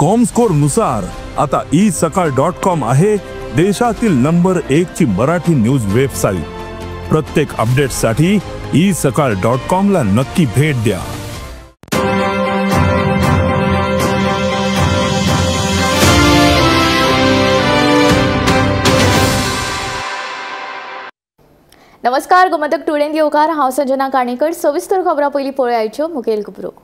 Comscore नुसार आता E सकाळ डॉट कॉम आहे देशातील नंबर 1 ची मराठी न्यूज वेबसाईट। प्रत्येक अपडेटसाठी ई सकाळ डॉट कॉम ला नक्की भेट द्या। नमस्कार, गोमंतक टुडेंत येवकार। हांव संजना काणेकर। सविस्तर खबरां पयलीं पळयाच्यो मुखेल खबरो।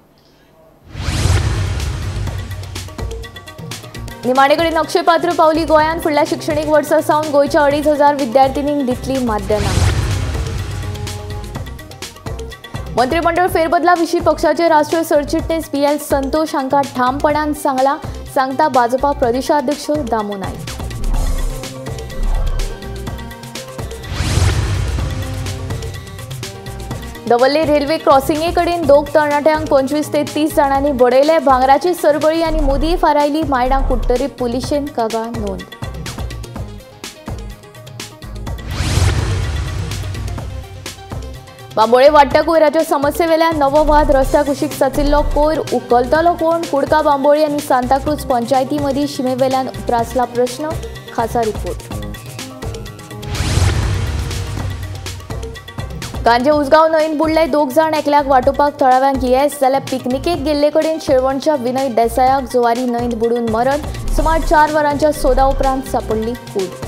निमाणे कडेन अक्षय पात्र पावली गोंयांत। फुडल्या शिक्षणीक वर्सा सावन गोंयच्या 2500 विद्यार्थिनींक दितली माध्यमां। मंत्रिमंडळ फेरबदला विशीं पक्षाचे राष्ट्रीय सरचिटणीस बी एल संतोष हांकां ठामपणान सांगला, सांगता भाजपा प्रदेशाध्यक्ष दामू नायक। दवर्ले रेल्वे क्रॉसिंगे कडेन दोग तरणाट्यांक 25 ते 30 जाणांनी बडयले। भांगराची सरबळी आनी मुदी फारायली। मायणा कुडटरी पुलिशेन कागाळ नोंद। बांबोळे वाडट्या कोयराच्या समस्येवेल्यान नवो वाद। रस्त्या कुशीक साचिल्लो कोयर उखलतलो कोण? कुडका बांबोळी आनी सांताक्रूज पंचायती मदीं शिमेवेल्यान उप्रासला प्रश्न। खासा रिपोर्ट। गांजे उसगांव न्हंयेंत बुडले 2 जाण, एकल्याक वाटोवपाक थळाव्यांक येस, जाल्यार पिकनिकेक गेल्ले कडेन शेळवणच्या विनय देसायाक जुवारी न्हंयेंत बुडून मरण। सुमार 4 वरांच्या सोदा उपरांत सापडली कूड।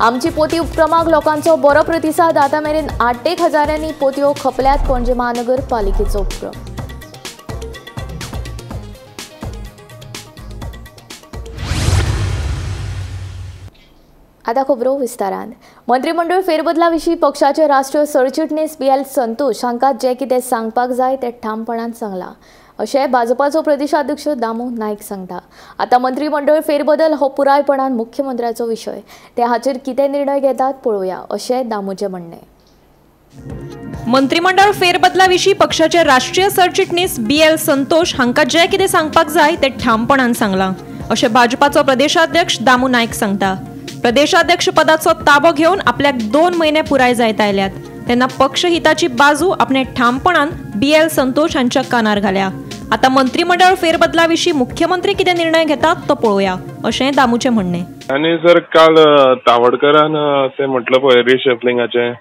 आमची पोती उपक्रमाक लोकांचो बरो प्रतिसाद। आतां मेरेन 8-1 हजारांनी पोतयो खपल्यात। पणजे महानगरपालिकेचो उपक्रम। आतां खबरो विस्तारान। मंत्रिमंडळ फेरबदला विशीं पक्षाचे राष्ट्रीय सरचिटणीस बी एल संतोष हांकां जें कितें सांगपाक जाय तें ठामपणान सांगलां, अशें भाजपाचो प्रदेशाध्यक्ष दामू नायक सांगता। आतां मंत्रिमंडळ फेरबदल हो पुरायपणान मुख्यमंत्र्याचो विशय, ते हाचेर कितें निर्णय घेतात पळोवया, अशें दामूचें म्हणणें। मंत्रिमंडळ फेरबदला विशीं पक्षाचे राष्ट्रीय सरचिटणीस बी एल संतोष हांकां जें कितें सांगपाक जाय तें ठामपणान सांगलां, अशें भाजपाचो प्रदेशाध्यक्ष दामू नायक सांगता। प्रदेशाध्यक्ष पदाचो ताबो घेवन आपल्याक 2 म्हयने पुराय जायत आयल्यात, तेन्ना पक्षहिताची बाजू आपणे ठामपणान बी एल संतोष हांच्या कानार घाल्या। आतां मंत्रिमंडळ फेरबदला विशीं मुख्यमंत्री कितें निर्णय घेतात तो पळोवया, अशें दामूचें म्हणणें। आनी सर, काल तावडकरान ते म्हटलं पळय रिशफलिंगाचें,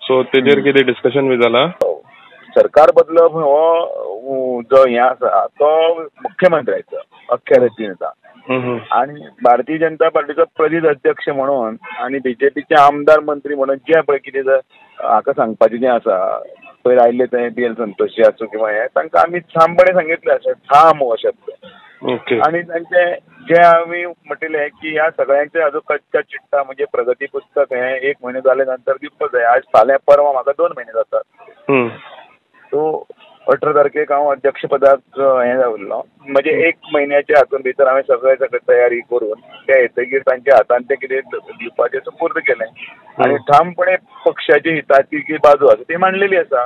सो तेजेर कितें डिस्कशन बी जाला? सरकार बदलप हो जो हें आसा तो मुख्यमंत्र्याचो अख्यारतीन येता आणि भारतीय जनता पार्टीचो प्रदेश अध्यक्ष म्हणून आणि बीजेपीचे आमदार मंत्री म्हणून जे पळय कितें हाका सांगपाचें जें आसा पयर आयिल्ले ते बी एल संतोष आसूं किंवा हें, तांकां आमी ठामपणे सांगितलें अशें ठाम हो शब्द। आनी तांचे जे आमी म्हटिल्लें की ह्या सगळ्यांचे अजून कच्चा चिट्टा म्हणजे प्रगती पुस्तक हें 1 म्हयनो जाले नंतर दिवपाक जाय। आज फाल्यां परवां म्हाका 2 म्हयने जातात। सो 18 तारखेक हांव अध्यक्षपदाक हें जावल्लो, म्हणजे 1 म्हयन्याच्या हातून भितर हांवें सगळें सगळें तयारी करून ते येतकीर तांच्या हातान तें कितें दिवपाचें सुपूर्द केलें आनी ठामपणे पक्षाची हिताची जी बाजू आसा ती मांडलेली आसा।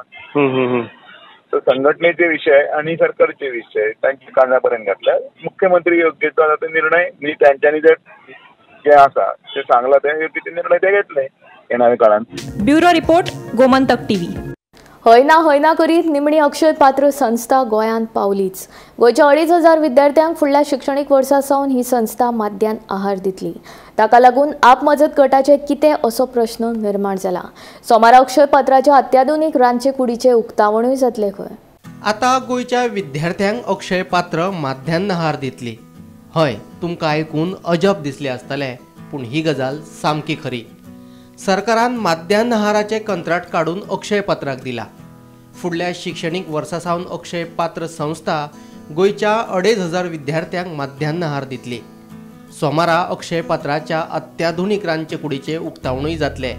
सो संघटनेचे विशय आनी सरकारचे विशय तांच्या काना पर्यंत घातले। मुख्यमंत्री योग्य तो आतां निर्णय म्हणजे तांच्यांनी जे आसा ते सांगलां ते योग्य ते निर्णय ते घेतले येणाऱ्या काळान। Bureau report, Gomantak TV. हय ना हय ना करीत निमणी अक्षय पात्र संस्था गोंयांत पावलीच। गोंयच्या 2500 विद्यार्थ्यांक फुडल्या शिक्षणीक वर्सा सावन ही संस्था माध्यान आहार दितली। ताका लागून आप मजत गटाचे कितें असो प्रश्न निर्माण जाला। सोमारा अक्षय पात्राच्या अत्याधुनीक रांदचे कुडीचें उक्तावणूय जातलें खंय। आतां गोंयच्या विद्यार्थ्यांक अक्षय पात्र माध्यान आहार दितली। हय, तुमकां आयकून अजब दिसलें आसतलें, पूण ही गजाल सामकी खरी। सरकारान माध्यान आहाराचें कंत्राट काडून अक्षय पात्राक दिला। फुडल्या शिक्षणीक वर्सा सावन अक्षय पात्र संस्था गोंयच्या 2500 विद्यार्थ्यांक माध्यान आहार दितली। सोमारा अक्षय पात्राच्या अत्याधुनीक रांदचे कुडीचें उक्तावणूय जातलें।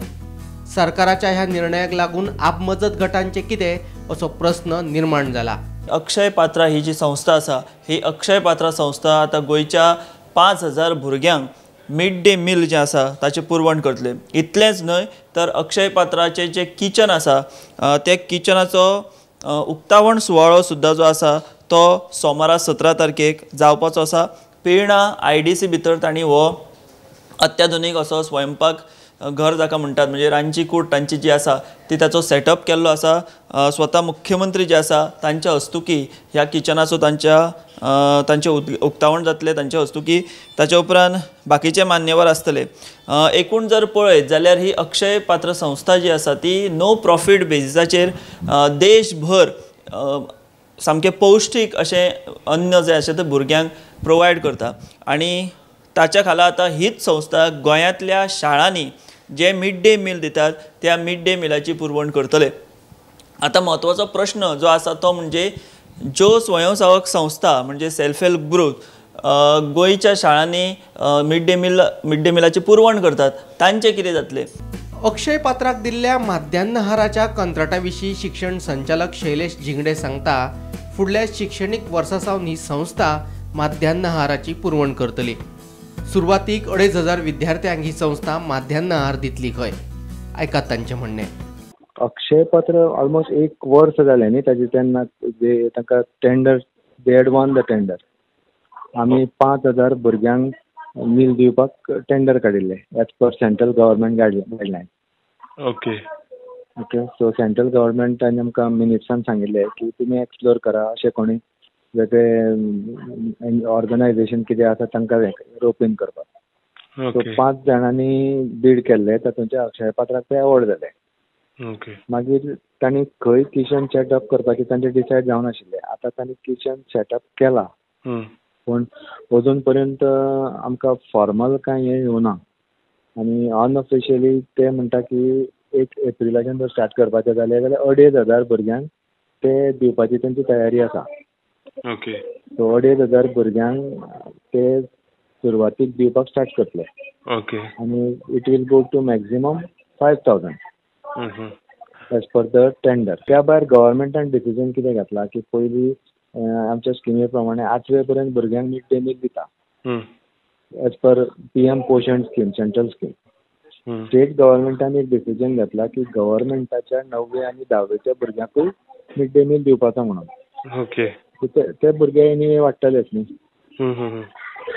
सरकाराच्या ह्या निर्णयाक लागून आप मजत गटांचें कितें असो प्रस्न निर्माण जाला। अक्षय पात्रा ही जी संस्था आसा, ही अक्षय पात्रा संस्था आतां गोंयच्या 5000 भुरग्यांक मिड डे मील जें आसा ताचें पुरवण करतले। इतलेंच न्हय तर अक्षय पात्राचें जें किचन आसा त्या किचनाचो उक्तावण सुवाळो सुद्दां जो आसा तो सोमारा 17 तारखेक जावपाचो आसा। पिळर्णा IDC भितर तांणी हो अत्याधुनीक असो स्वयंपाक घर जाका म्हणटात म्हणजे रांदची कूड तांची जी आसा ती ताचो सेटअप केल्लो आसा. स्वता मुख्यमंत्री जे आसा तांच्या हस्तुकी ह्या किचनाचो तांचें उक्तावण जातलें तांच्या हस्तुकी. ताच्या उपरांत बाकीचे मान्यवर आसतले. एकूण जर पळयत जाल्यार ही अक्षय पात्र संस्था जी आसा ती नो प्रॉफीट बेजिसाचेर देशभर सामकें पौश्टीक अशें अन्न जें आसा तें भुरग्यांक प्रोवायड करता आनी ताच्या खाला आतां हीच संस्था गोंयांतल्या शाळांनी जे मिड डे मील दितात त्या मिड डे मिलाची पुरवण करतले. आतां म्हत्वाचो प्रश्न जो आसा तो म्हणजे ज्यो स्वयंसेवक संस्था म्हणजे सेल्फ हेल्प ग्रुप गोंयच्या शाळांनी मिड डे मिलाची पुरवण करतात तांचें कितें जातलें. अक्षय पात्राक दिल्ल्या माध्यान्हाराच्या कंत्राटा विशीं शिक्षण संचालक शैलेश झिंगडे सांगता, फुडल्या शिक्षणीक वर्सा सावन ही संस्था माध्यान्हाराची पुरवण करतली. सुरवातीक 2500 विद्यार्थ्यांक ही संस्था माध्यान्हार दितली खंय. आयकात तांचें म्हणणें. अक्षय पात्र ऑलमोस्ट 1 वर्स जालें न्ही ताजे, तेन्ना तांकां tender they had won the tender. आमी 5000 भुरग्यांक मील दिवपाक टेंडर काडिल्लें as per central government guideline. Okay okay, so central गव्हर्मेंटान आमकां मिनिस्टरान सांगिल्लें की तुमी एक्सप्लोर करा अशें कोणी वेगळे ऑर्गनायझेशन कितें आसा तांकां रोप इन करपाक. सो 5 जाणांनी बीड केल्ले, तातूंतले अक्षय पात्राक ते अवॉर्ड जाले. मागीर तांणी खंय किचन सेटअप करपाचें तांचें डिसायड जावं नाशिल्लें. आतां तांणी किचन सेटअप केला, पूण अजून पर्यंत आमकां फॉर्मल कांय हें येवना आनी अनऑफिशियली ते म्हणटा की 1 एप्रिलाच्यान जर स्टार्ट करपाचें जालें जाल्यार 2500 भुरग्यांक ते दिवपाची तांची तयारी आसा. ओके, सो 2500 भुरग्यांक ते सुरवातीक दिवपाक स्टार्ट करतले. ओके, आनी it will go to maximum 5000 as per the tender. त्या भायर गव्हर्मेंटान डिसिजन कितें घेतला की पयलीं आमच्या स्किमी प्रमाणे 8वे पर्यंत भुरग्यांक मिड डे मील दिता as per PM Poshan scheme, central scheme. State गव्हर्मेंटान एक डिसिजन घेतला की गव्हर्मेंटाच्या 9वे आनी 10वेच्या भुरग्यांकूय मिड डे मील दिवपाचो म्हणून. ओके, ते भुरगे एनीवे वाडटलेच न्ही.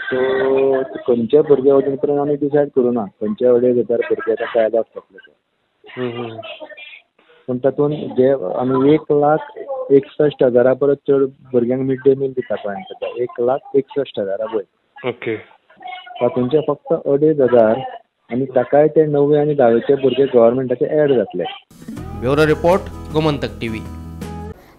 सो खंयचे भुरगे अजून पर्यंत आमी डिसायड करूं ना खंयचे 2500 भुरगे ताका एडॉप्ट जातले ते. पूण तातूंत जे आमी 1,61,000 परस चड भुरग्यांक मिड डे मील दिता गोंयांत सद्या, 1,61,000 वयर. ओके, तातूंचे फक्त 2500 आनी ताकाय ते 9वे आनी 10वेचे भुरगे गव्हर्मेंटाचे एड जातले. Bureau report, Gomantak TV.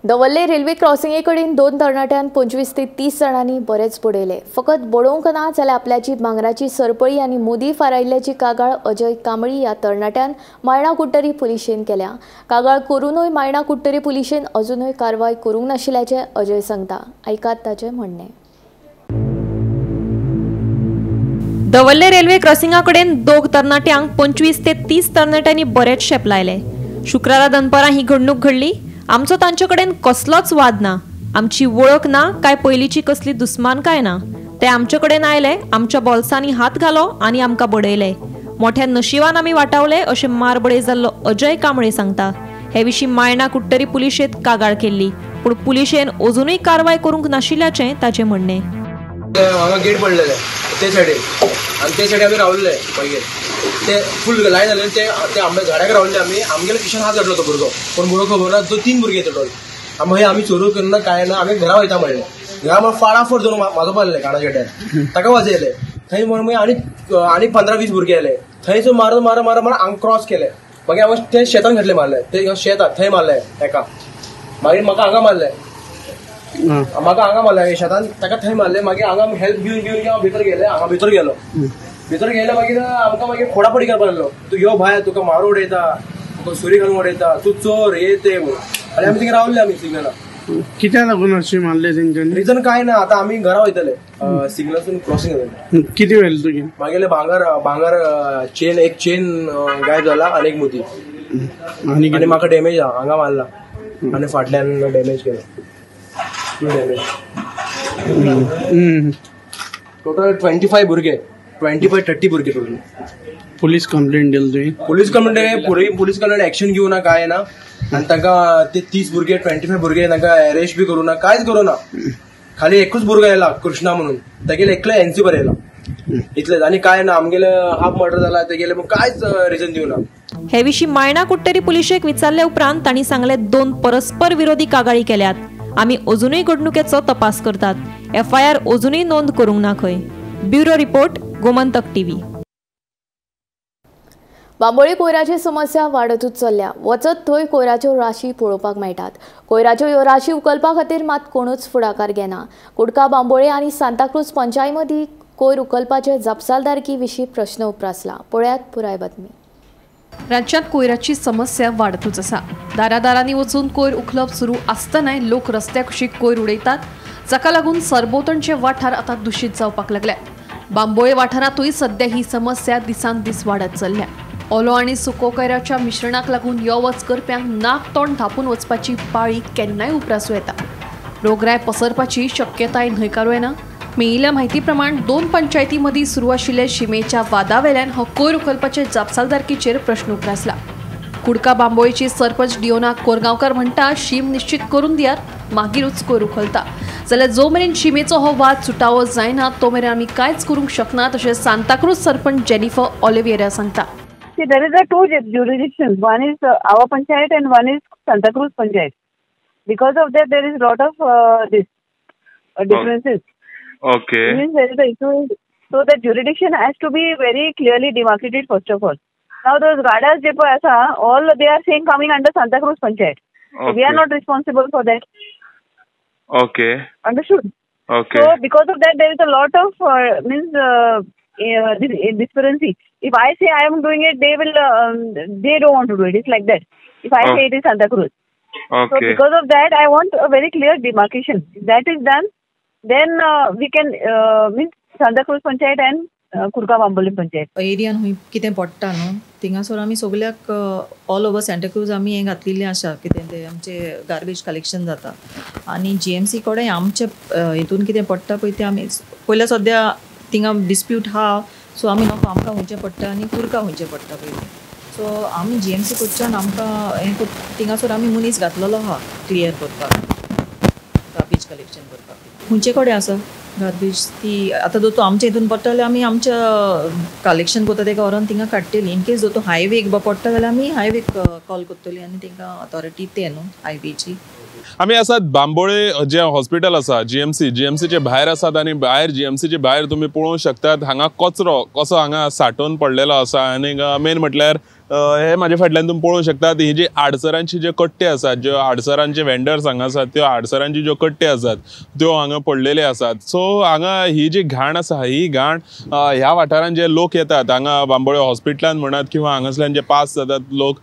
Davorlim railway क्रॉसिंगे कडेन 2 तरणाट्यान 25 ते 30 जाणांनी बरेच बडयले. फकत बडोवंक ना जाल्यार आपल्याची भांगराची सरपळी आनी मुदी फारायिल्ल्याची कागाळ अजय कांबळी ह्या तरणाट्यान मायणा कुडटरी पुलिशेन केल्या. कागाळ करूनय मायणा कुडटरी पुलिशेन अजूनय कारवाय करूंक नाशिल्ल्याचें अजय सांगता. आयकात ताचें म्हणणें. दवर्ले रेल्वे क्रॉसिंगा कडेन 2 तरणाट्यांक 25 ते 30 तरणाट्यांनी बरेच शेपलायले. शुक्रारा दनपारां ही घडणूक घडली. आमचो तांचे कडेन कसलोच वाद ना, आमची वळख ना, काय पयलींची कसली दुस्मानकाय ना. ते आमचे कडेन आयले, आमच्या बोल्सांनी हात घालो आनी आमकां बडयले. मोठ्या नशिबान आमी वाटावले अशें मारबडय जाल्लो अजय कांबळे सांगता. हे विशीं मायणा कुडटरी पुलिशेंत कागाळ केल्ली, पूण पुलिशेन अजुनूय कारवाय करूंक नाशिल्ल्याचें ताचें म्हणणें. हांगा गेट पडलेले ते सायडीन आनी ते सायडीन आमी रावल्ले, मागीर ते फूल लायन जाले ते आंब्या झाडाक रावल्ले आमी. आमगेले किशन हात घातलो तो भुरगो, पूण भुरगो खबर ना तो 3 भुरगे टोटल. मागीर आमी चोरू करना कांय ना, आमी घरा वयता म्हणलें. घरा मागीर फाडाफोड जावन म्हाजो पडले काणा शेड्यार, ताका वाजयले थंय. म्हणून मागीर आनी 15-20 भुरगे आयले थंय. सो मार मार मार मार हांगा क्रॉस केले. मागीर हांव ते शेतान घातले मारले, ते शेत थंय मारले एका. मागीर म्हाका हांगा मारले, म्हाका हांगा मारले शेतान, ताका थंय मारले. मागीर हांगा हेल्प घेवन घेवन हांव भितर गेले, हांगा भितर गेलो. भितर गेले मागीर आमकां मागीर फोडाफोडी करपाक लागलो. तूं यो भायर, तुका मारू उडयता, तुका सुरी घालून उडयता, तूं चोर हे ते म्हणून. आनी आमी थिंगा रावले आमी सिग्नला. कित्याक लागून अशी मारले तेंच्यांनी? रिजन कांय ना, आतां आमी घरा वयतले, सिग्नलसून क्रॉसिंग जातलें. कितें व्हेलें तुगेलें? मागेले भांगर, भांगर चेन, एक चेन गायब जाला आनी एक मुदी. आनी म्हाका डॅमेज आहा, हांगा मारला आनी फाटल्यान डॅमेज केला. डॅमेज टोटल 25 भुरगे, 25-30 भुरगे टोटल. पुलीस कंप्लेंट दिली तुवें? Police complaint, police complaint action घेवना ना काय ना. आनी तांकां ते 30 भुरगे, 25 भुरगे तांकां अरेस्ट बी करूं ना, कांयच करूं ना. खाली एकूच भुरगो येयला कृष्णा म्हणून, तागेले एकलो एनसी बरयला. इतलेंच आनी कांय ना. आमगेले हाफ मर्डर जाला तेगेले कांयच रिजन दिवना. हे विशीं मायणा कुडटरी पुलिशेक विचारले उपरांत तांणी सांगले 2 परस्पर विरोधी कागाळी केल्यात. आमी अजुनूय घडणुकेचो तपास करतात. एफआयआर अजुनूय नोंद करूंक ना खंय. Bureau report, Gomantak TV. Bambolim कोयराची समस्या वाडतूच चल्ल्या. वचत थंय कोयराच्यो राशी पळोवपाक मेळटात. कोयराच्यो ह्यो राशी उखलपा खातीर मात कोणूच फुडाकार घेना. कुडका, बांबोळे आनी सांताक्रूज पंचायत मदीं कोयर उखलपाचे जापसालदारकी विशीं प्रश्न उप्रासला. पळयात पुराय बातमी. राज्यांत कोयराची समस्या वाडतूच आसा. दारादारांनी वचून कोयर उखलप सुरू आसतनाय लोक रस्त्या कुशीक कोयर उडयतात, जाका लागून सरभोंवतणचे वाठार आतां दुशीत जावपाक लागल्यात. बांबोळे वाठारांतूय सध्या ही समस्या दिसान दीस वाडत चल्ल्या. ओलो आनी सुको कोयराच्या मिश्रणाक लागून यो वच करप्यांक नाक तोंड धांपून वचपाची पाळी केन्नाय उप्रासूं येता. रोगराय पसरपाची शक्यताय न्हयकारूं येना. मेळिल्ल्या म्हायती प्रमाण 2 पंचायती मदीं सुरू आशिल्ल्या शिमेच्या वादावेल्यान हो कोयर उखलपाचे जापसालदारकीचेर प्रश्न उप्रासला. कुडका बांबोळेची सरपंच डिओना कोरगांवकर म्हणटा, शीम निश्चित करून दियात, मागीरूच कोयर उखलता. जाल्यार जो मेरेन शिमेचो हो वाद सुटावो जायना तो मेरेन आमी कांयच करूंक शकना, अशें सांताक्रूज सरपंच जेनिफर ऑलिव्हिएरा सांगता. See, there is a 2 jurisdictions. One is our panchayat and one is Santa Cruz panchayat. Because of that, there is lot of this differences. Okay. Means there is a issue. So the jurisdiction has to be very clearly demarcated first of all. Now those gadas जे पळय आसा, all they are saying coming under Santa Cruz panchayat. Okay. So we are not responsible for that. Okay. Understood. Okay. So because of that, there is a lot of disparity. If I say I am doing it, they will they don't want to do it. It's like that. If I say it is Santa Cruz. Okay. So because of that, I want a very clear demarcation. If that is done, then we can means Santa Cruz Panchayat and Kurka Bambolim Panchayat. एरियान हुंय कितें पडटा न्हू थिंगासर आमी सगल्याक all over Santa Cruz आमी हें घातलेलें आसा कितें तें आमचें गार्बेज कलेक्शन जाता आनी जीएमसी कडेन आमचे हितून कितें पडटा पळय तें आमी पयल्या सद्या थिंगा डिस्प्यूट आहा सो आमी नको आमकां हुंयचें पडटा आनी कुर्का हुंयचें पडटा पयलीं सो आमी जीएमसी कडच्यान आमकां हें थिंगासर आमी मनीस घातलेलो आहा क्लियर करपाक गार्बेज कलेक्शन करपाक हुंयचे कडेन आसा गार्बेज ती आतां जर तूं आमच्या हितून पडटा जाल्यार आमी आमच्या कलेक्शन करता तेका व्हरोन थिंगा काडटली इन केस जर तूं हायवेक पडटा जाल्यार आमी हायवेक कॉल करतली आनी तेंकां ऑथॉरिटी ते न्हू हायवेची. आमी आसात बांबोळे जे हॉस्पिटल आसा जीएमसी जीएमसीचे भायर आसात आनी भायर जीएमसीचे भायर तुमी पळोवंक शकतात हांगा कचरो कसो हांगा साठोवन पडलेलो आसा आनी मेन म्हटल्यार हे म्हाजे फाटल्यान तुमी पळोवंक शकतात ही जी आडसरांची जे कट्टे आसात ज्यो आडसरांचे वेंडर्स हांगा आसात त्यो आडसरांची ज्यो कट्टे आसात त्यो हांगा पडलेले आसात. सो हांगा ही जी घाण आसा ही घाण ह्या वाठारान जे लोक येतात हांगा बांबोळे हॉस्पिटलान म्हणात किंवा हांगासल्यान जे पास जातात लोक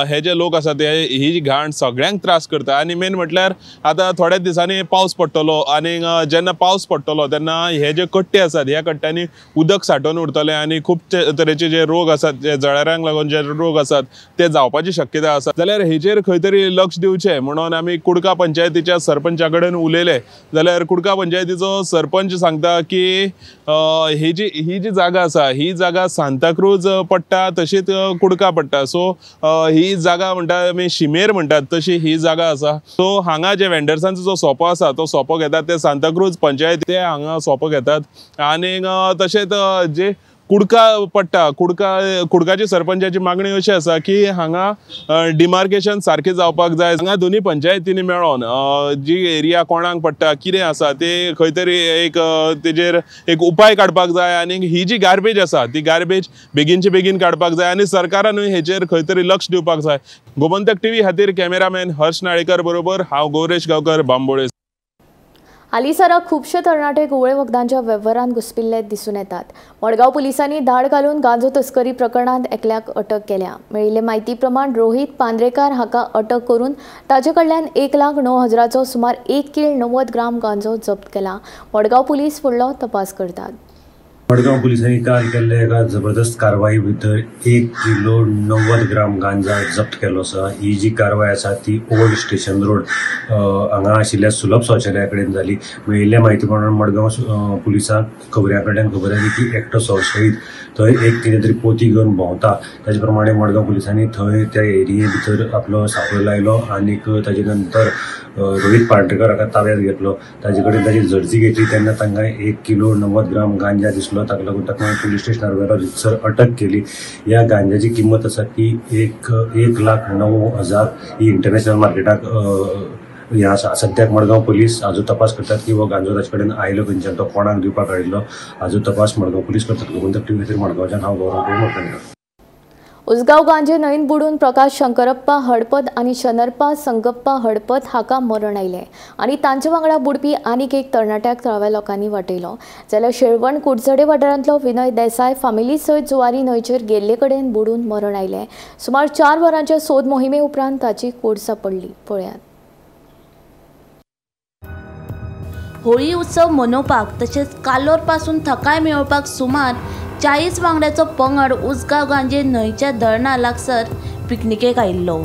हे जे लोक आसात ते ही जी घाण सगळ्यांक त्रास करता आनी मेन म्हटल्यार आतां थोड्याच दिसांनी पावस पडटलो आनी जेन्ना पावस पडटलो तेन्ना हे जे कट्टे आसात ह्या कट्ट्यांनी उदक साठोवन उरतलें आनी खूब तरेचे जे रोग आसात जे जळारांक लागून जे रोग आसात ते जावपाची शक्यता आसा. जाल्यार हेचेर खंय तरी लक्ष दिवचें म्हणून आमी कुडका पंचायतीच्या सरपंचा कडेन उलयले जाल्यार कुडका पंचायतीचो सरपंच सांगता की ही जी जागा आसा ही जागा सांताक्रूज पडटा तशीच कुडका पडटा. सो ही जागा म्हणटा आमी शिमेर म्हणटात तशी ही जागा आसा. सो हांगा जे वेंडर्सांचो जो सोपो आसा तो सोपो घेतात ते सांताक्रूज पंचायत ते हांगा सोपो घेतात आनी तशेंच जे कुडका पडटा कुडकाची सरपंचाची मागणी अशी आसा की हांगा डिमार्केशन सारकें जावपाक जाय. हांगा दोनी पंचायतींनी मेळोन जी एरिया कोणाक पडटा कितें आसा ते खंय तरी एक तेजेर एक उपाय काडपाक जाय आनी ही जी गार्बेज आसा ती गार्बेज बेगीनचे बेगीन काडपाक जाय आनी सरकारानूय हेचेर खंय तरी लक्ष दिवपाक जाय. गोमंतक टीव्ही खातीर कॅमेरामॅन हर्ष नाळेकर बरोबर हांव गौरेश गांवकर, बांबोळे. हालींसराक खुबशे तरणाटे घुंवळे वखदांच्या वेव्हारांत घुसपिल्ले दिसून येतात. मडगांव पुलिसांनी धाड घालून गांजो तस्करी प्रकरणांत एकल्याक अटक केल्या. मेळिल्ले म्हायती प्रमाण रोहित पांद्रेकार हाका अटक करून ताचे कडल्यान 1,09,000चो सुमार 1 किल 90 ग्राम गांजो जप्त केला. मडगांव पुलीस फुडलो तपास करतात. मडगांव पुलिसांनी काल केल्ले एका जबरदस्त कारवाई भितर 1 किलो 90 ग्राम गांजा जप्त केलो आसा. ही जी कारवाय आसा ती ओल्ड स्टेशन रोड हांगा आशिल्ल्या सुलभ शौचालया कडेन जाली. मेळिल्ल्या म्हायती प्रमाण मडगांव पुलिसांक खबऱ्यां कडल्यान खबर आयली की एकटो संशयीत थंय एक कितें तरी पोती घेवन भोंवता. ताजे प्रमाणे मडगांव पुलिसांनी थंय त्या एरिये भितर आपलो सांपळो लायलो आनीक ताजे नंतर रोहित पांड्रेकर हाका ताब्यात घेतलो. ताजे कडेन ताजी झडती घेतली तेन्ना तांकां 1 किलो 90 ग्राम गांजा दिसलो. आसलो. ताका लागून ताका पुलीस स्टेशनार व्हेलो, जितसर अटक केली. ह्या गांजाची किंमत आसा ती 1,09,000 ही इंटरनॅशनल मार्केटाक हें आसा. सद्याक मडगांव पुलीस हाजो तपास करतात की हो गांजो ताचे कडेन आयलो खंयच्यान, तो कोणाक दिवपाक हाडिल्लो, हाजो तपास मडगांव पुलीस करतात. गोमंतक टीव्ही खातीर मडगांवच्यान हांव गौरव मडकणकर. उसगांव गांजे न्हंयेंत बुडून प्रकाश शंकरप्पा हडपत आनी शनरप्पा संगप्पा हडपत हाका मरण आयलें आनी तांचे वांगडा बुडपी आनीक एक तरणाट्याक थळाव्या लोकांनी वाटयलो. जाल्यार शेळवण कुडचडे वाठारांतलो विनय देसाय फामिली सयत जुवारी न्हंयचेर गेल्ले कडेन बुडून मरण आयलें. सुमार 4 वरांच्या सोद मोहिमे उपरांत ताची कूड सांपडली. पळयात. होळी उत्सव मनोवपाक तशेंच कालोर पासून थकाय मेळोवपाक सुमार 40 वांगड्याचो पंगड उसगांव गांजे न्हंयच्या धरणा लागसर पिकनिकेक आयिल्लो.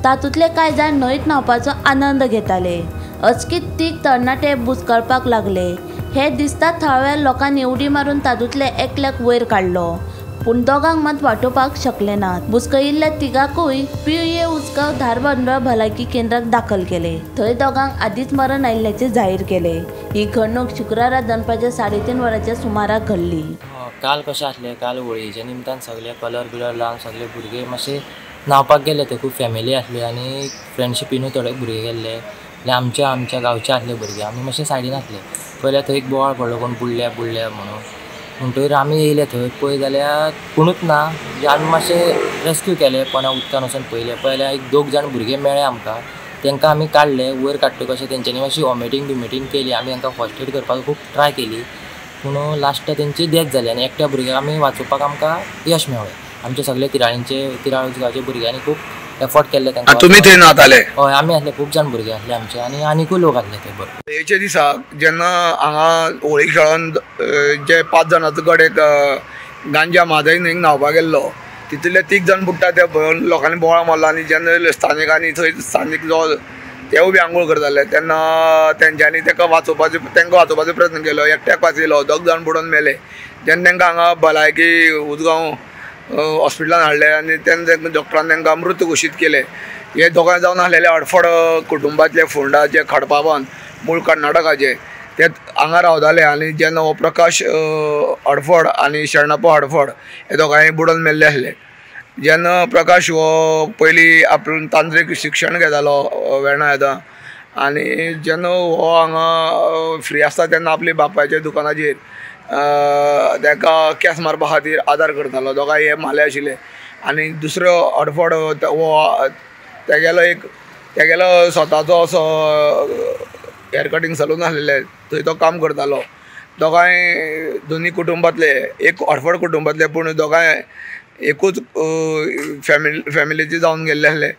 तातूंतले कांय जाण न्हंयत न्हांवपाचो आनंद घेताले. अचकीत तीग तरणाटे बुचकळपाक लागले. हे दिसता थळाव्या लोकांनी उडी मारून तातूंतले एकल्याक वयर काडलो, पूण दोगांक मात वाटोवपाक शकले नात. बुचकळिल्ल्या तिगांकूय पिळये उसगांव धारबांदोडा भलायकी केंद्राक दाखल केले. थंय दोगांक आदींच मरण आयिल्ल्याचें जाहीर केलें. ही घडणूक शुक्रारा दनपारच्या 3:30 वरांच्या सुमाराक घडली. काल कशें आसलें, काल होळयेच्या निमतान सगळे कलर बिलर लावन सगळे भुरगे मातशे न्हांवपाक गेले. ते खूब फॅमिली आसली आनी फ्रेंडशिपीनूय थोडे भुरगे गेल्ले. आमच्या आमच्या गांवचे आसले भुरगे, आमी मातशे सायडीन आसले. पयल्या थंय एक बोवाळ पडलो, कोण बुडल्या बुडल्या म्हणून. म्हणटगीर आमी येयले थंय, पळय जाल्यार कोणूच ना. म्हणजे आमी मातशे रेस्क्यू केले, कोणा उदकान वचून पयले. पयल्या एक 2 जाण भुरगे मेळ्ळे आमकां, तांकां आमी काडले वयर. काडटकच कशें तेंच्यांनी मातशी वॉमिटींग बिमिटींग केली. आमी तांकां फर्स्ट एड करपाक खूब ट्राय केली, पूण लास्ट तेंची डेथ जाली आनी एकट्या भुरग्याक आमी वाचोवपाक आमकां यश मेळ्ळें. आमचे सगळे तिराळींचे तिराळ गांवचे भुरग्यांनी खूब एफर्ट केल्ले तांकां. तुमी थंय न्हाताले? हय, आमी आसले, खूब जाण भुरगे आसले आमचे आनी आनिकूय लोक आसले थंय. बरोबर होळयेच्या दिसाक जेन्ना हांगा होळी खेळोन जे 5 जाणांचो गड एक गांजा म्हादय न्हंयेक न्हांवपाक गेल्लो, तितूंतले 3 जाण बुडटा ते लोकांनी बोवाळ मारलो आनी जेन्ना स्थानिकांनी थंय स्थानीक जो तेवूय बी आंघोळ करताले तेन्ना तेंच्यांनी ताका वाचोवपाचो तांकां वाचोवपाचो प्रयत्न केलो. एकट्याक वाचयलो, 2 जाण बुडोवन मेले. जेन्ना तांकां हांगा भलायकी उसगांव हॉस्पिटलान हाडले आनी तेन्ना डॉक्टरान तांकां मृत घोशीत केले. हे दोगांय जावन आसलेले अडफड कुटुंबांतले फोंडा जे खडपावन मूळ कर्नाटकाचे ते हांगा रावताले आनी जेन्ना हो प्रकाश अडफड आनी शरणप्पा हडफड हे दोगांय बुडोवन मेल्ले आसले. जेन्ना प्रकाश हो पयलीं आपूण तांत्रीक शिक्षण घेतालो वेर्णा येता आनी जेन्ना हो हांगा फ्री आसता तेन्ना आपल्या बापायच्या दुकानाचेर ताका केंस मारपा खातीर आदार करतालो. दोगांय हे म्हाले आशिल्ले आनी दुसरो अडफड हो तेगेलो एक तेगेलो स्वताचो असो हेअर कटींग सलून आसलेलें, थंय तो काम करतालो. दोगांय दोनी कुटुंबांतले, एक अडफड कुटुंबांतले, पूण दोगांय एकूच फॅमिलीचे जावन गेल्ले आसले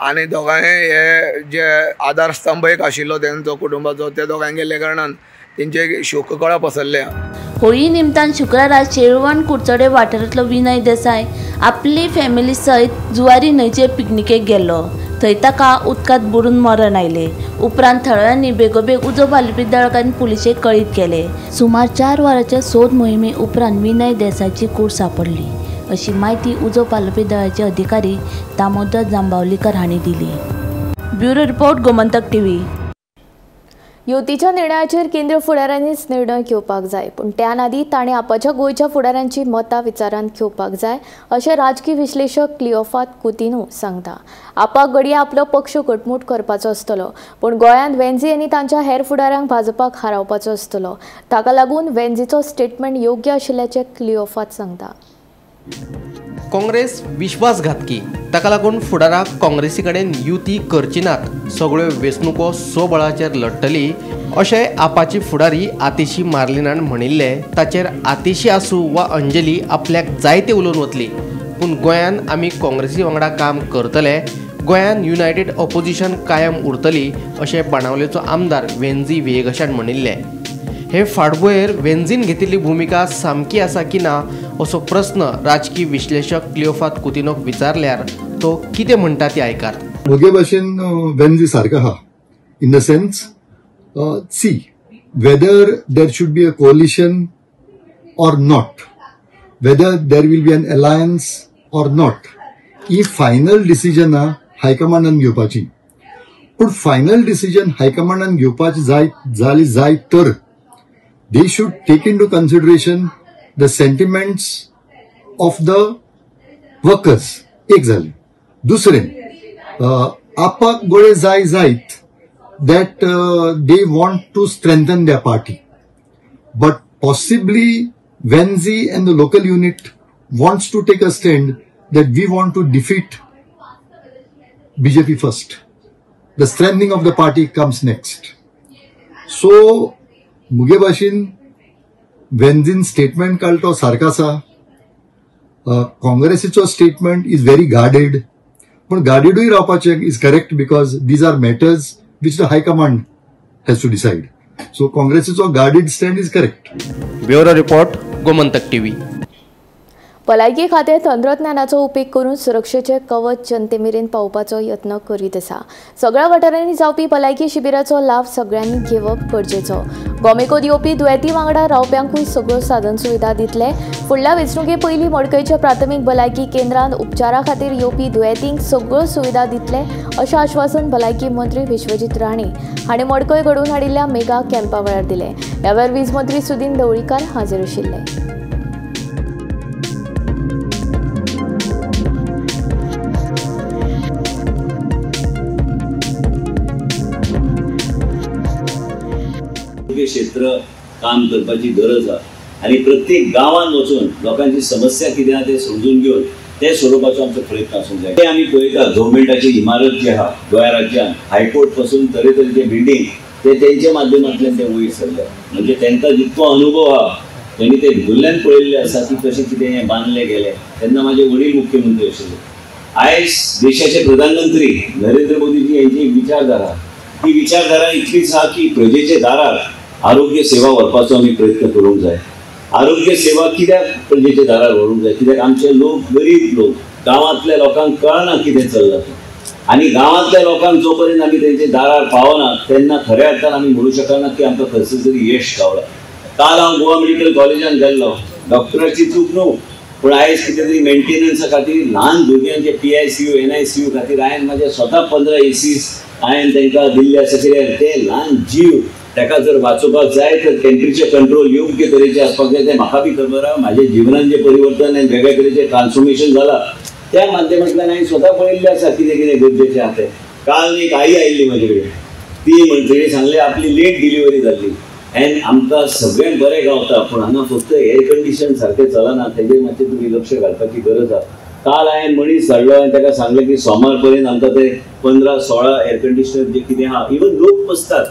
आनी दोगांय हे जे आदार स्तंभ एक आशिल्लो तेंचो कुटुंबाचो, ते दोगांय गेल्ल्या कारणान तेंचे शोककळा पसरल्या. होळी निमतान शुक्रारा शेळवण कुडचडे वाठारांतलो विनय देसाय आपली फॅमिली सयत जुवारी न्हंयचे पिकनिकेक गेल्लो. थंय ताका उदकांत बुडून मरण आयलें. उपरांत थळाव्यांनी बेगोबेग उजो पालोवपी दळाक आनी पुलिशेक कळीत केलें. सुमार 4 वरांच्या सोद मोहिमे उपरांत विनय देसायची कूड सांपडली, अशी म्हायती उजो पालोवपी दळाचे अधिकारी दामोदर जांबावलीकर हांणी दिली. Bureau report, Gomantak TV. युतीच्या निर्णयाचेर केंद्रीय फुडाऱ्यांनीच निर्णय घेवपाक जाय, पूण त्यान आदी ताणें आपाच्या गोंयच्या फुडाऱ्यांची मतां विचारांत घेवपाक जाय अशें राजकी विश्लेशक क्लिओफात कुतिन्हो सांगता. आपाक घडये आपलो पक्ष घटमूट करपाचो आसतलो, पूण गोंयांत वेन्झी आनी तांच्या हेर फुडाऱ्यांक भाजपाक हारोवपाचो आसतलो. ताका लागून वेन्झीचो स्टेटमेंट योग्य आशिल्ल्याचें क्लिओफात सांगता. काँग्रेस विश्वासघातकी, ताका लागून फुडाराक काँग्रेसी कडेन युती करची नात, सगळ्यो वेंचणुको स्वबळाचेर लढटली अशें आपाची फुडारी आतिशी मार्लिनान म्हणिल्लें. ताचेर आतिशी आसूं वा अंजली आपल्याक जायते उलोवन वतली, पूण गोंयान आमी काँग्रेसी वांगडा काम करतले, गोंयान युनायटेड ऑपोजिशन कायम उरतली अशें बाणावलेचो आमदार वेन्झी व्हिएगशान म्हणिल्लें. हे फाटभुंयेर वेन्झीन घेतिल्ली भुमिका सामकी आसा की ना असो प्रस्न राजकी विश्लेशक क्लिओफात कुतिन्होक विचारल्यार तो कितें म्हणटा ती आयकात. म्हगे भाशेन वेन्झी सारको आहा in the sense see whether there should be a coalition or not, whether there will be an alliance or not, he final डिसिजनां हायकमांडान घेवपाची. पूण फायनल डिसिजन हायकमांडान घेवपाची जाय जाली जाय तर they should take into consideration the sentiments of the workers. एक जालें. दुसरें, आपाक गोळे जाय जायत that they want to strengthen their party, but possibly Venzi and the local unit wants to take a stand that we want to defeat BJP first. The strengthening of the party comes next. So मुगे भाशेन वेन्झीन statement काडलो तो सारको आसा. काँग्रेसीचो statement is very guarded, पूण गार्डेडूय रावपाचें is correct because these are matters which the high command has to decide. So काँग्रेसीचो guarded stand is correct. Bureau report, Gomantak TV. भलायकी खातें तंत्रज्ञानाचो उपेग करून सुरक्षेचे कवच जनते मेरेन पावोवपाचो यत्न करीत आसा. सगळ्या वाठारांनी जावपी भलायकी शिबिराचो लाव सगळ्यांनी घेवप गरजेचो. गोमेकोत येवपी दुयेंती वांगडा रावप्यांकूय सगळ्यो साधन सुविधा दितले. फुडल्या वेंचणुके पयलीं मडकयच्या प्राथमीक भलायकी केंद्रांत उपचारा खातीर येवपी दुयेंतींक सगळ्यो सुविधा दितले अशें आश्वासन भलायकी मंत्री विश्वजीत राणे हांणी मडकय घडोवन हाडिल्ल्या मेगा कॅम्पा वेळार दिलें. ह्या वेळार वीज मंत्री सुदिन ढवळीकार हाजीर आशिल्ले. क्षेत्र काम करपाची गरज आसा आनी प्रत्येक गांवांत वचून लोकांची समस्या कितें आसा तें समजून घेवन ते सोडोवपाचो आमचो प्रयत्न आसूंक जाय. ते आमी पळयता गव्हर्मेंटाची इमारत जी आसा गोंया राज्यांत हायकोर्ट पासून तरेतरेचे बिल्डींग ते तेंच्या माध्यमांतल्यान ते वयर सरले. म्हणजे तांकां जितको अनुभव आसा तेणी ते भितरल्यान पळयल्लें आसा की कशें कितें हें बांदलें गेलें. तेन्ना म्हाजे वडील मुख्यमंत्री आशिल्ले. आयज देशाचे प्रधानमंत्री नरेंद्र मोदीजी हेंची एक विचारधारा, ती विचारधारा इतलीच आसा की प्रजेचे दारार आरोग्य सेवा व्हरपाचो आमी प्रयत्न करूंक जाय. आरोग्य सेवा कित्याक प्रजेच्या दारार व्हरूंक जाय? कित्याक आमचे लोक गरीब लोक, गांवांतल्या लोकांक कळना कितें चल्लां तें. आनी गांवांतल्या लोकांक जो पर्यंत आमी तेंच्या दारार पावना तेन्ना खऱ्या अर्थान आमी म्हणू शकना की आमकां खंयसर तरी यश गावलां. काल हांव गोवा मेडिकल कॉलेजान गेल्लो. डॉक्टराची चूक न्हू, पूण आयज कितें तरी मेंटेनन्सा खातीर ल्हान भुरग्यांचे PICU NICU खातीर हांवें म्हाजे स्वता 15 ACs हांवें तांकां दिल्ले आसा. कित्याक ते ल्हान जीव ताका जर वाचोवपाक जाय तर टेम्परेचर कंट्रोल योग्य तरेचें आसपाक जाय. तें म्हाका बी खबर आसा. म्हाज्या जिवनान जें परिवर्तन आनी वेगळे तरेचें ट्रान्सफॉर्मेशन जालां त्या माध्यमांतल्यान हांवें स्वता पळयल्लें आसा कितें कितें गरजेचें आसा तें. काल एक आई आयिल्ली म्हजे कडेन, ती म्हणटरी सांगलें आपली लेट डिलिव्हरी जाल्ली एन्ड आमकां सगळें बरें गावता पूण हांगा फक्त एयर कंडिशन सारकें चलना, तेजेर मातशें तुमी लक्ष घालपाची गरज आसा. काल हांवें मनीस धाडलो आनी ताका सांगलें की सोमार पर्यंत आमकां ते 15-16 एयर कंडिशनर जे कितें आसा, इवन लोक बसतात.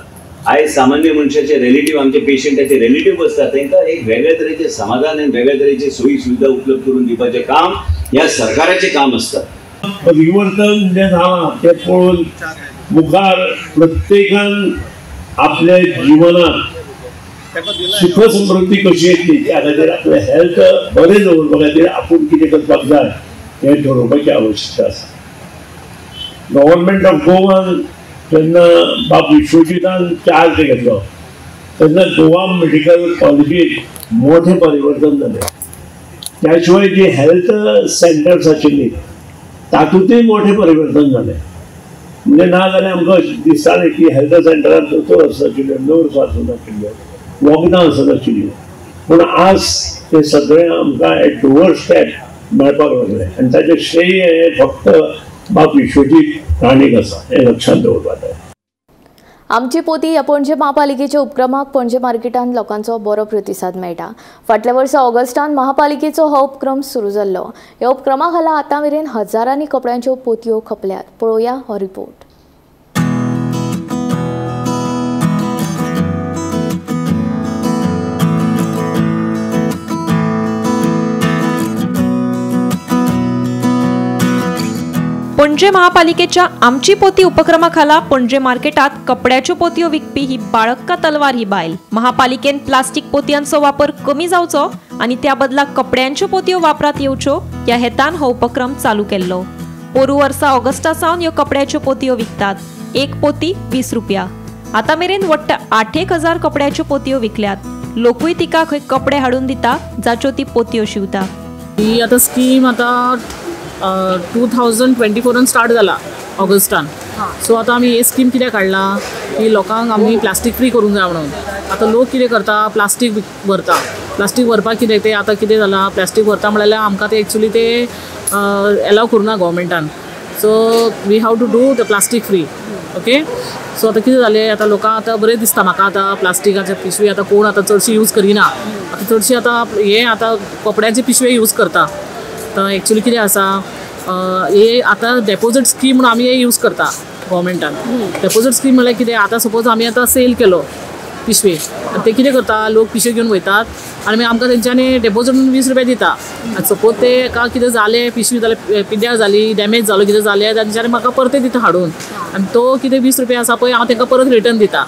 आयज सामान्य मनशाचे रिलेटीव, आमचे पेशंटाचे रिलेटीव बसतात, तांकां एक वेगळे तरेचें समाधान आनी वेगळे तरेची सोयी सुविधा उपलब्ध करून दिवपाचें काम ह्या सरकाराचें काम आसता. परिवर्तन जें जालां तें पळोवन मुखार प्रत्येकान आपल्या जिवनात सुख समृद्धी कशी येतली त्या खातीर आपलें हेल्थ बरें दवरपा खातीर आपूण कितें करपाक जाय हें ठरोवपाची आवश्यकता आसा. गव्हर्मेंट ऑफ गोवान जेन्ना बाब विश्वजीतान चार्ज घेतलो तेन्ना गोवा मेडिकल कॉलेजीत मोठें परिवर्तन जालें. त्या शिवाय जी हेल्थ सेंटर्स आशिल्ली तातूंतय मोठें परिवर्तन जालें. म्हणजे ना जाल्यार आमकां दिसतालें की हेल्थ सेंटरान दोतोर आसनाशिल्ले, नर्स आसनाशिल्ल्यो, वखदां आसनाशिल्लीं, पूण आज तें सगळें आमकां एट डोअर स्टेप मेळपाक लागलें आनी ताचें श्रेय हें फक्त बाब विश्वजीत राणेक आसा हें लक्षांत दवरपाक जाय. आमची पोती ह्या पणजे महापालिकेच्या उपक्रमाक पणजे मार्केटांत लोकांचो बरो प्रतिसाद मेळटा. फाटल्या वर्सा ऑगस्टान महापालिकेचो हो उपक्रम सुरू जाल्लो. ह्या उपक्रमा खाला आतां मेरेन हजारांनी कपड्यांच्यो पोतयो खपल्यात. पळोवया हो रिपोर्ट. पणजे महापालिकेच्या आमची पोती उपक्रमाखाला पणजे मार्केटात कपड्याच्यो पोतयो विकपी ही बाळक्का तलवार ही बायल. महापालिकेन प्लास्टिक पोतयांचो वापर कमी जावचो आनी त्या बदला कपड्यांच्यो पोतयो वापरात येवच्यो ह्या हेतान हो उपक्रम चालू केल्लो. पोरू वर्सा ऑगस्टा सावन ह्यो कपड्याच्यो पोतयो विकतात. एक पोती 20 रुपया. आतां मेरेन वट्ट 8,000 कपड्याच्यो पोतयो विकल्यात. लोकूय तिका खंय कपडे हाडून दिता जाच्यो ती पोतयो शिवता. ही आतां स्कीम आतां 2024 स्टार्ट जाला ऑगस्टान. सो आतां आमी ही स्कीम कित्याक काडला की लोकांक आमी प्लास्टीक फ्री करूंक जाय म्हणून. आतां लोक कितें करता, प्लास्टीक व्हरता. प्लास्टीक व्हरपाक कितें तें आतां कितें जालां, प्लास्टीक व्हरता म्हणल्यार आमकां तें एक्चुली तें allow करूना गव्हर्मेंटान. So we have to do the plastic free. Okay, so आतां कितें जालें, आतां लोकांक आतां बरें दिसता म्हाका आतां प्लास्टिकाचे पिशवी आतां कोण आतां चडशी यूज करिना. आतां चडशी आतां हे आतां कपड्याचे पिशवे यूज करता. आतां एक्चुली कितें आसा, हे आतां डेपोजीट स्कीम म्हणून आमी हे यूज करता गव्हर्मेंटान. डेपोजीट स्कीम म्हणल्यार कितें, आतां सपोज आमी आतां सेल केलो पिशवे, ते कितें करता, लोक पिशवे घेवन वयतात आनी मागीर आमकां तेंच्यांनी डेपोजीट म्हणून 20 रुपया दिता. आनी सपोज ते एका कितें जालें, पिशवी जाल्यार पिड्ड्यार जाली, डॅमेज जालो, कितें जालें, तेंच्यांनी म्हाका परते दिता हाडून आनी तो कितें 20 रुपया आसा पळय हांव तांकां परत रिटर्न दिता.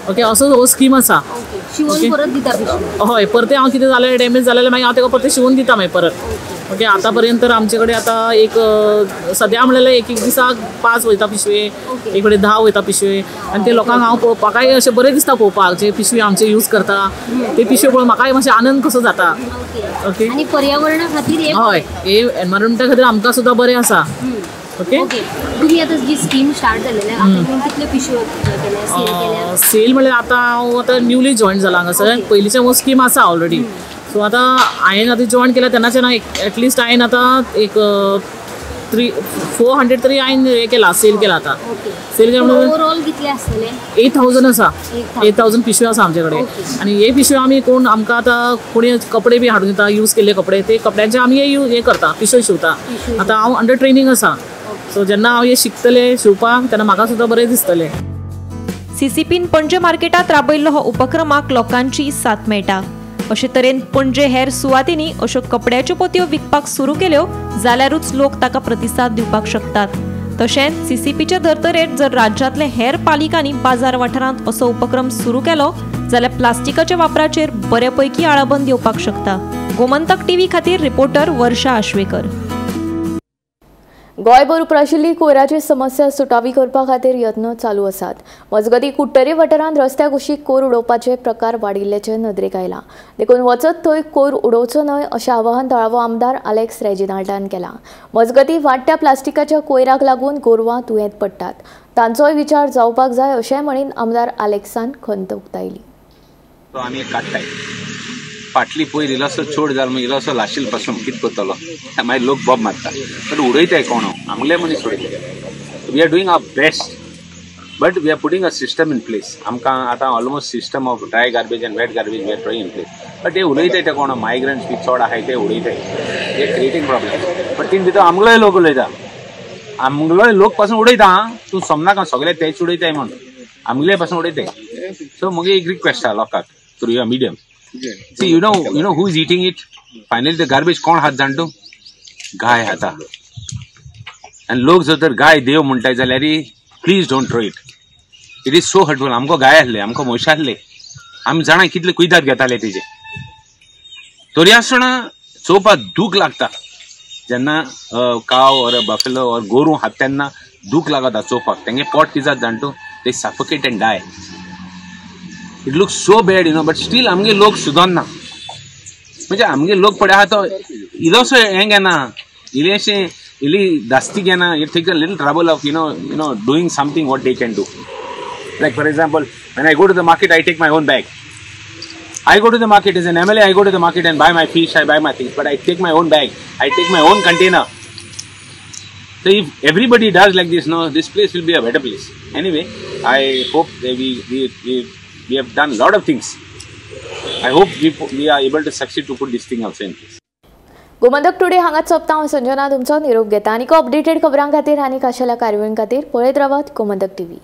ओके, असो हो स्कीम आसा. हय, परते हांव कितें जालें डॅमेज जालें मागीर हांव ताका परतें शिंवून दिता मागीर परत. ओके, आतां पर्यंत तर आमचे कडेन आतां एक सद्या म्हणल्यार एक एक दिसाक 5 वयता पिशवे, एक कडेन 10 वयता पिशवे. आनी ते लोकांक हांव पळोवपाकय अशें बरें दिसता पळोवपाक, जे पिशवी आमचे यूज करता ते पिशवे पळोवन म्हाकाय मातशें आनंद कसो जाता. ओके, आनी पर्यावरणा खातीर, हय, हे एनवायरमेंटा खातीर आमकां सुद्दां बरें आसा. ओके, तुम्ही आतां जी स्कीम स्टार्ट जालेली आतां कितले पिशव्यो केल्या सेल म्हणल्यार आतां हांव आतां न्यूली जॉयन जाला हांगासर, पयलींचे हो स्कीम आसा ऑलरेडी. सो आतां हांवें आतां जॉयन केल्या तेन्नाच्यान एटलिस्ट हांवें आतां एक 300-400 तरी हांवें हें केलां, सेल केलां. आतां सेल केलां म्हणून ओवरऑल कितले आसतले, 8000 आसा, 8000 पिशव्यो आसा आमचे कडेन. आनी हे पिशव्यो आमी कोण आमकां आतां कोणी कपडे बी हाडून दिता यूज केल्ले कपडे, ते कपड्यांचे आमी हे करता, पिशव्यो शिंवता. आतां हांव अंडर ट्रेनींग आसा, सो जेन्ना हांव हे शिकतलें शिंवपाक तेन्ना म्हाका सुद्दां बरें दिसतलें. सीसीपीन पणजे मार्केटांत राबयल्लो हो उपक्रमाक लोकांची साथ मेळटा. अशे तरेन पणजे हेर सुवातींनी अश्यो कपड्याच्यो पोतयो विकपाक सुरू केल्यो जाल्यारूच लोक ताका प्रतिसाद दिवपाक शकतात. तशेंच सीसीपीच्या धर्तरेर जर राज्यांतले हेर पालिकांनी बाजार वाठारांत असो उपक्रम सुरू केलो जाल्यार प्लास्टिकाच्या वापराचेर बऱ्यापैकी आळाबंद येवपाक शकता. गोमंतक टीव्ही खातीर रिपोर्टर वर्षा आश्वेकर. गोंयभर उप्राशिल्ली कोयराची समस्या सुटावी करपा खातीर यत्न चालू आसात. मजगतीं कुडटरी वाठारांत रस्त्या कुशीक कोयर उडोवपाचे प्रकार वाडिल्ल्याचे नदरेक आयला. देखून वचत थंय कोयर उडोवचो न्हय अशें आवाहन थळावो आमदार आलेक्स रेजिनाल्डान केलां. मजगतीं वाडट्या प्लास्टिकाच्या कोयराक लागून गोरवां दुयेंत पडटात, तांचोय विचार जावपाक जाय अशें म्हणीन आमदार आलेक्सान खंत उक्तायली. आमी काडटाय फाटली पयर इल्लोसो चोड जालो मागीर इल्लोसो लाशील पासून कितें करतलो, मागीर लोक बोब मारता, बट उडयताय कोण आमले मनीस उडयताय. We are doing our best but we are putting a system in place. आमकां आतां almost system of dry garbage and wet garbage we are trying in place. But ते उडयताय ते कोण मायग्रंट्स बी चड आहाय ते उडयताय, ते क्रिएटींग प्रॉब्लम. बट तीन भितर आमगेलोय लोक उलयता, आमगेलोय लोक पासून उडयता. तूं समनाका सगळे तेच उडयताय म्हणून, आमगेले पासून उडयताय. सो म्हगे एक रिक्वेस्ट आहा लोकांक through your medium. See, you know who is eating it? Finally, the garbage कोण हात जाणतो? गाय खाता. आनी लोक जर तर गाय देव म्हणटाय जाल्यार please don't throw it. It is so hurtful. आमकां गाय आसले, आमकां म्हशी आसले, आमी जाणा कितले कुयदाद घेताले तेजे. तरी आसतना चोवपाक दूख लागता जेन्ना काव ऑर बफेलो ऑर गोरूं खाता तेन्ना दूख लागता चोवपाक. तेंगे पोट कितें जाता जाणतो, they suffocate and die. It looks so bad, you know, but still आमगे लोक सुदरना. म्हणजे आमगे लोक पळय आहा तो इल्लोसो हें घेना, इल्लेशें इल्ली धास्ती घेना. It take a little trouble of you know doing something what they can do. Like for example, when I go to the market I take my own bag. I go to the market as an MLA, I go to the market and buy my fish, I buy my things, but I take my own bag, I take my own container. So if everybody does like this, no, this place will be a better place. Anyway, I hope that we have done a lot of things. I hope we are able to succeed to put this thing also in place. Gomantak today हांगाच सोंपता. हांव संजना तुमचो निरोप घेता. आनीक updated खबरां खातीर आनी खाशेल्या कार्यावळीं खातीर पळयत रावात गोमंतक टीव्ही.